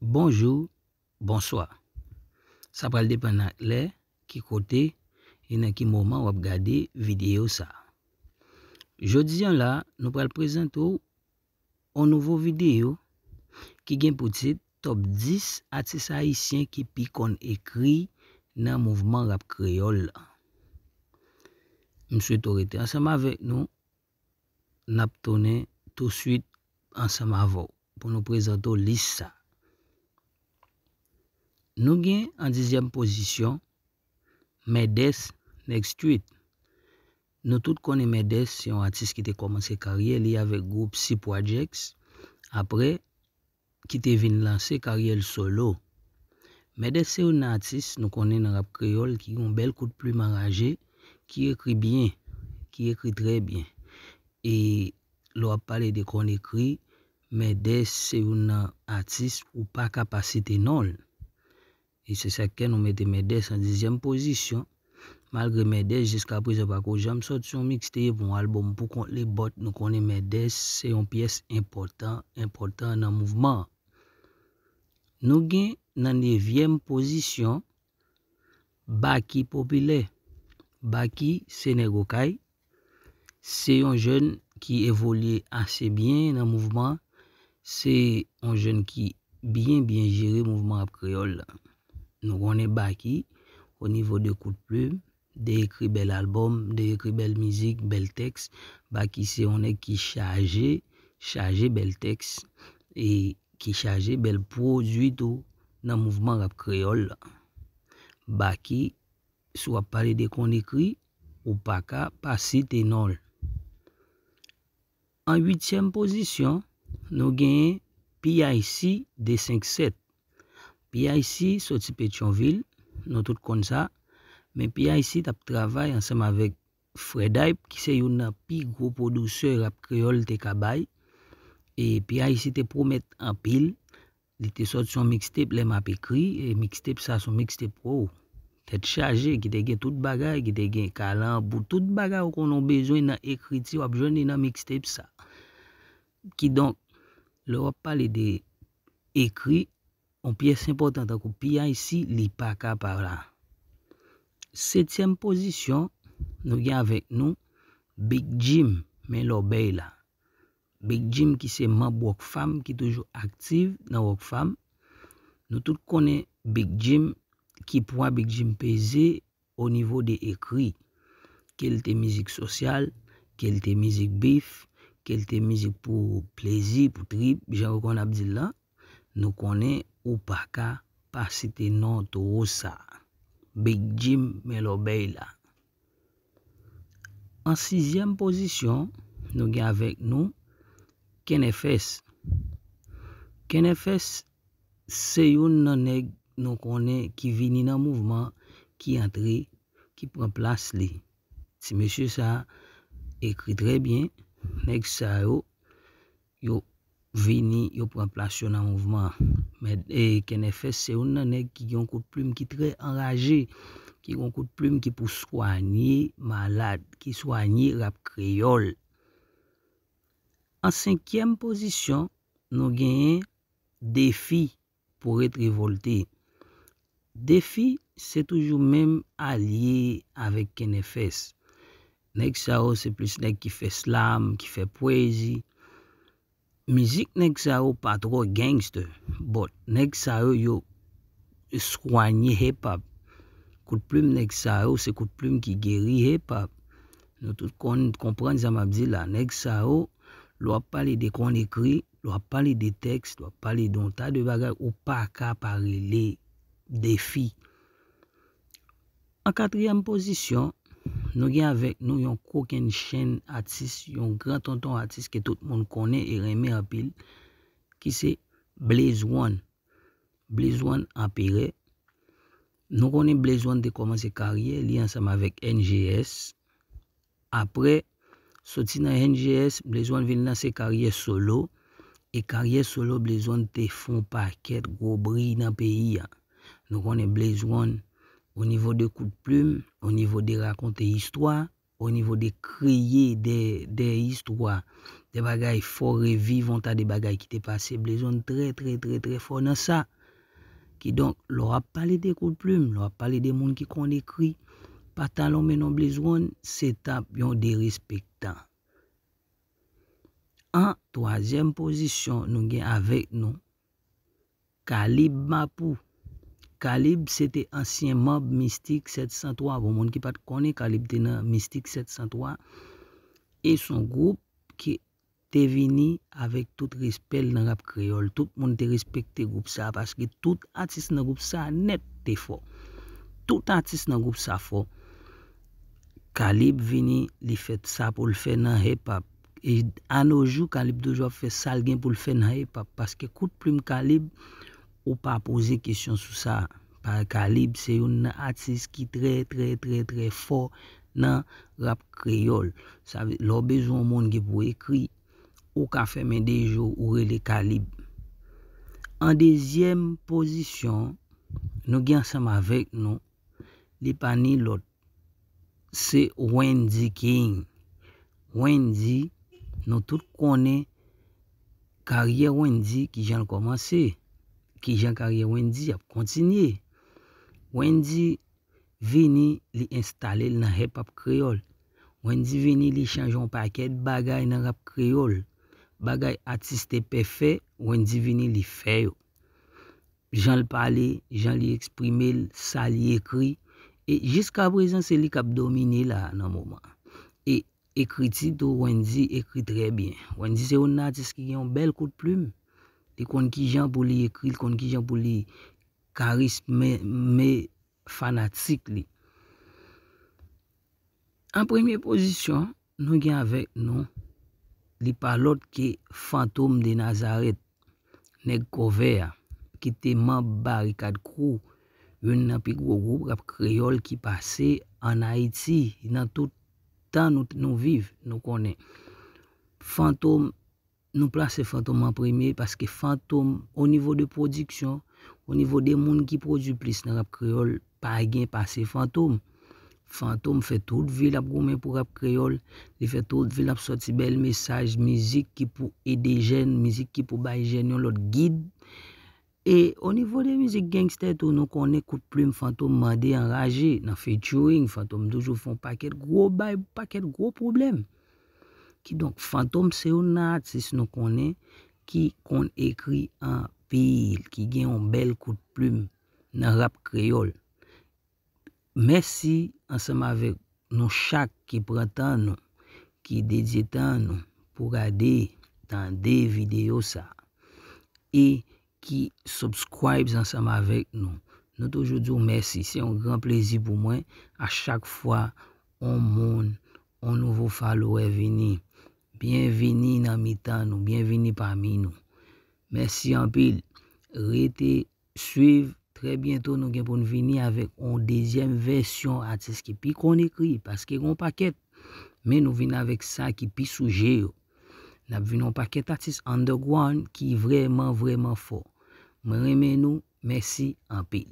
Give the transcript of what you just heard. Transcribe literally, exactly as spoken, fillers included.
Bonjou, bonswa. Sa pral depann ak lè, ki kote, e nan ki moman w ap gade videyo sa a. Jodi a la, nou pral prezante w yon nouvo videyo ki gen pou tit Top dis atis ayisyen ki pi konn ekri nan mouvman rap kreyòl la. M swete w rete ansanm avèk nou. N ap tounen touswit ansanm avè w pou nou prezante w lis sa. Nou gen an dizyèm pozisyon Mèdès, Nèg Street. Nou tout konnen Mèdès se yon atis ki te kòmanse karyè li avèk gwoup C Projects. Apre, ki te vin lanse karyè l solo. Mèdès se youn nan atis nou konnen nan rap kreyòl ki gen yon bèl kout plim anraje, ki ekri byen, ki ekri trè byen. E lè w ap pale de konn ekri, Mèdès se youn nan atis ou pa ka pa site non l. E se sa k fè nou mete Mèdès an dizyèm pozisyon. Malgre Mèdès jiska prezan pako janm sòti yon mixtape, yon albòm pou kont li, but nou konnen Mèdès se yon pyès enpòtan, enpòtan nan mouvman an. Nou gen nan nevyèm pozisyon Baky Popilè. Baky se nèg Okay. Se yon jèn ki evolye ase byen nan mouvman an. Se yon jèn ki byen, byen jere mouvman rap kreyòl la. Nou konnen Baky, o nivo de kout plim, de ekri bèl albòm, de ekri bèl mizik, bèl tèks. Baky se yon nèg ki chaje, chaje bèl tèks, e ki chaje bèl pwodui tou nan mouvman rap kreyòl la. Baky, si w ap pale de konn ekri, ou pa ka pa site non l. An uityèm pozisyon, nou genyen P I C de senk sèt. P I C soti Petyonvil, nou tout konn sa, men P I C t ap travay ansanm avèk Fred Hype, ki se youn nan pi gwo pwodisè rap kreyòl te ka bay. E P I C te pwomèt anpil. Li te sòti yon mixtape lè m ap ekri, e mixtape sa se yon mixtape, wow, tèt chaje, ki te gen tout bagay, ki te gen kalanbou, tout bagay ou konnen w bezwen nan ekriti, w ap jwenn li nan mixtape sa. Kidonk, lè w ap pale de ekri, yon pyès enpòtan tankou P I C, li pa ka pa la. Setyèm pozisyon, nou gen avèk nou Big Jim, men lòbèy la. Big Jim ki se manm Rockfam, ki toujou aktif nan Rockfam. Nou tout konnen Big Jim, ki pwa Big Jim peze o nivo de ekri. Ke l te mizik sosyal, ke l te mizik bif, ke l te mizik pou plezi, pou trip, jan yo konn ap di l lan, nou konnen ou pa ka pa site non towo sa. Big Jim, men lòbèy la. An sizyèm pozisyon, nou gen avèk nou Ken F S. Ken F S se youn nan nèg nou konnen ki vini nan mouvman, ki antre, ki pran plas li. Ti mesye sa ekri trè byen. Nèg sa yo, yo vini, yo pran plas yo nan mouvman an. Men, e, Ken F S se youn nan nèg ki gen yon kout plim ki trè anraje, ki gen yon kout plim ki pou swanye malad, ki swanye rap kreyòl. An senkyèm pozisyon, nou genyen Defi pou ret revòlte. Defi se toujou menm alye avèk Ken F S. Nèg sa yo se plis nèg ki fè slam, ki fè pwezi. Mizik nèg sa yo pa twò gangster, but nèg sa yo, yo swanye hip hop. Kout plim nèg sa yo, se kout plim ki geri hip hop. Nou tout konn, konprann sa m ap di la. Nèg sa yo, lè w ap pale de konn ekri, lè w ap pale de tèks, lè w ap pale de yon ta de bagay, ou pa ka pa rele Defi. An katriyèm pozisyon, nou gen avèk nou yon kokennchenn atis, yon gran tonton atis ke tout moun konnen e renmen anpil, ki se Blaze One. Blaze One Anperè. Nou konnen Blaze One te kòmanse karyè li ansanm avèk N G S. Apre, soti nan N G S, Blaze One vin lanse karyè solo. E karyè solo Blaze One te fè yon pakèt gwo bri nan peyi a. Nou konnen Blaze One, o nivo de kout plim, o nivo de rakonte istwa, o nivo de kreye de, de istwa, de bagay fò, reviv yon ta de bagay ki te pase. Blaze One trè, trè, trè, trè fò nan sa. Kidonk, lè w ap pale de kout plim, lè w ap pale de moun ki konn ekri, pa talon men non Blaze One, se t ap yon derespektan. An twazyèm pozisyon, nou gen avèk nou Kalib Mapou. Kalib se te ansyen manb Mistik sèt san twa. Bon, moun ki pa t konnen, Kalib te nan Mistik sèt san twa. E se yon gwoup ki te vini avèk tout respè l nan rap kreyòl. Tout moun te respekte gwoup sa a paske tout atis nan gwoup sa a nèt te fò. Tout atis nan gwoup sa fò. Kalib vini, li fè sa pou l fè nan hip hop. E anojou, Kalib toujou ap fè sa l gen pou l fè nan hip hop. Paske kout plim Kalib, ou pa poze kesyon sou sa. Pa Kalib se youn nan atis ki trè, trè, trè, trè fò nan rap kreyòl. Sa vle, lè w bezwen yon moun ki pou ekri, ou ka fèmen de je w, ou rele Kalib. An dezyèm pozisyon, nou gen ansanm avèk nou, li pa ni lòt, se Wendy King. Wendy, nou tout konnen karyè Wendy, kijan l kòmanse, kijan karyè Wendy ap kontinye. Wendy vini, li enstale l nan hip hop kreyòl. Wendy vini, li chanje yon pakèt bagay nan rap kreyòl. Bagay atis te pè fè, Wendy vini, li fè yo. Jan l pale, jan li eksprime l, sa li ekri. E jiska prezan, se li k ap domine la a nan moman. E ekriti tou, Wendy ekri trè byen. Wendy se youn nan atis ki gen yon bèl kout plim. Li konn kijan pou li ekri, li konn kijan pou li karisme fanatik li. An premye pozisyon, nou gen avèk nou, li pa lòt ke Fantom de Nazareth, nèg kò vè a, ki te manb Barikad Crew, youn nan pi gwo gwoup rap kreyòl ki pase ann Ayiti nan tout tan nou, nou viv, nou konnen. Fantom, nou plase Fantom an premye paske Fantom, o nivo de pwodiksyon, o nivo de moun ki pwodui plis nan rap kreyòl, pa gen pase Fantom. Fantom fè tout vi l ap goumen pou rap kreyòl, li fè tout vi l ap sòti bèl mesaj, mizik ki pou ede jèn, mizik ki pou bay jèn yon lòt gid. E o nivo de mizik gangstè tou, nou konnen kout plim Fantom mande anraje. Nan featuring, Fantom toujou fè yon pakèt gwo bay, pakèt gwo pwoblèm. Kidonk, Fantom se youn nan atis nou konnen ki konn ekri anpil, ki gen yon bèl kout plim nan rap kreyòl. Mèsi ansanm avèk nou chak ki pran tan nou, ki dedye tan nou pou gade, tande videyo sa a. E ki subscribe ansanm avèk nou. Nou toujou di w mèsi. Se yon gran plezi pou mwen a chak fwa yon moun, yon nouvo follower vini. Byenvini nan mitan nou, byenvini pami nou. Mèsi anpil. Rete swiv, trè byento nou gen pou n vini avèk yon dezyèm vèsyon atis ki pi konn ekri, paske gen yon pakèt, men nou vin avèk sa ki pi sou je yo. N ap vin yon pakèt atis underground ki vrèman, vrèman fò. Mwen renmen nou, mèsi anpil.